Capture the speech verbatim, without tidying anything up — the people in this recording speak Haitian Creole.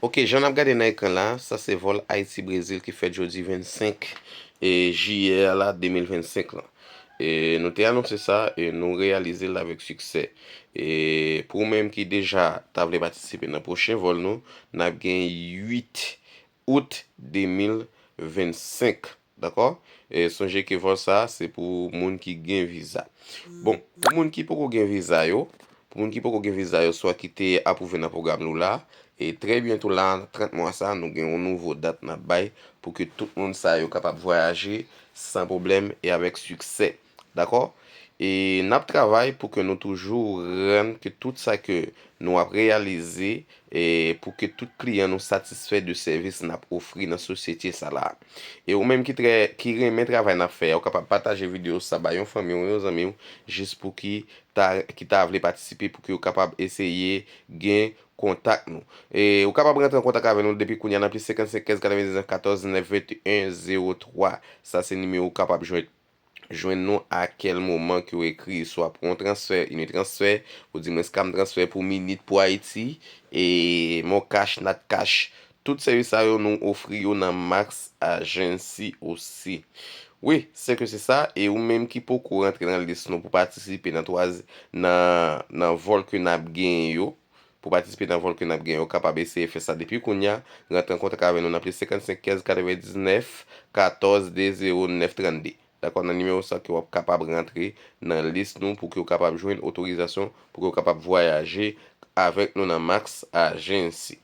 Ok, jan n ap gade nan ekran la, sa se vòl Ayiti-Brezil ki fèt jodi vennsenk, e, jiyè a la, de mil vennsenk lan. E, nou te anonse sa e nou reyalize l avèk siksè. E pou ou menm ki deja ta vle patisipe nan pwochen vòl nou, n ap gen uit out de mil vennsenk. Dakò? E sonje ke vòl sa a se pou moun ki gen viza. Bon, pou moun ki poko gen viza yo, pou moun ki poko gen viza yo, swa ki te apwouve nan pwogram nou la, e trè byento la, trant mwa sa, nou gen yon nouvo dat n ap bay pou ke tout moun sa yo kapab vwayaje san pwoblèm e avèk siksè. Dakò? E n ap travay pou ke nou toujou rann ke tout sa ke nou ap reyalize, e pou ke tout kliyan nou satisfè de sèvis n ap ofri nan sosyete sa la. E ou menm ki trè, ki renmen travay n ap fè a, ou kapab pataje videyo sa ba yon fanmi w, yon zanmi w, jis pou ki ta, ki ta vle patisipe, pou ke yo kapab eseye gen kontak nou. E ou kapab rantre an kontak avè nou depi kounye a nan plis senkannsenk kenz katrevendiznèf katòz nèf venteyen zewo twa. Sa se nimewo ou kapab jwenn jwenn nou a kèl moman ke w ekri, swa pou yon transfè, Unitransfer, ou di mwen Scam Transfer pou Minit, pou Ayiti, e MonCash, NatCash. Tout sèvis sa yo nou ofri yo nan Max Agency osi. Wi, se ke se sa, e ou menm ki poko rantre nan lis nou pou patisipe nan twa, nan, nan vòl ke n ap genyen yo, pou patisipe nan vòl ke n ap genyen yo, kapab eseye fè sa depi kounye a, rantre an kontak avè nou nan plis senkannsenk kenz katrevendiznèf katòz de zewo nèf trannde. Dakò, nan nimewo sa ke w ap kapab rantre nan lis nou pou ke w kapab jwenn otorizasyon pou ke w kapab vwayaje avèk nou nan Max Agency.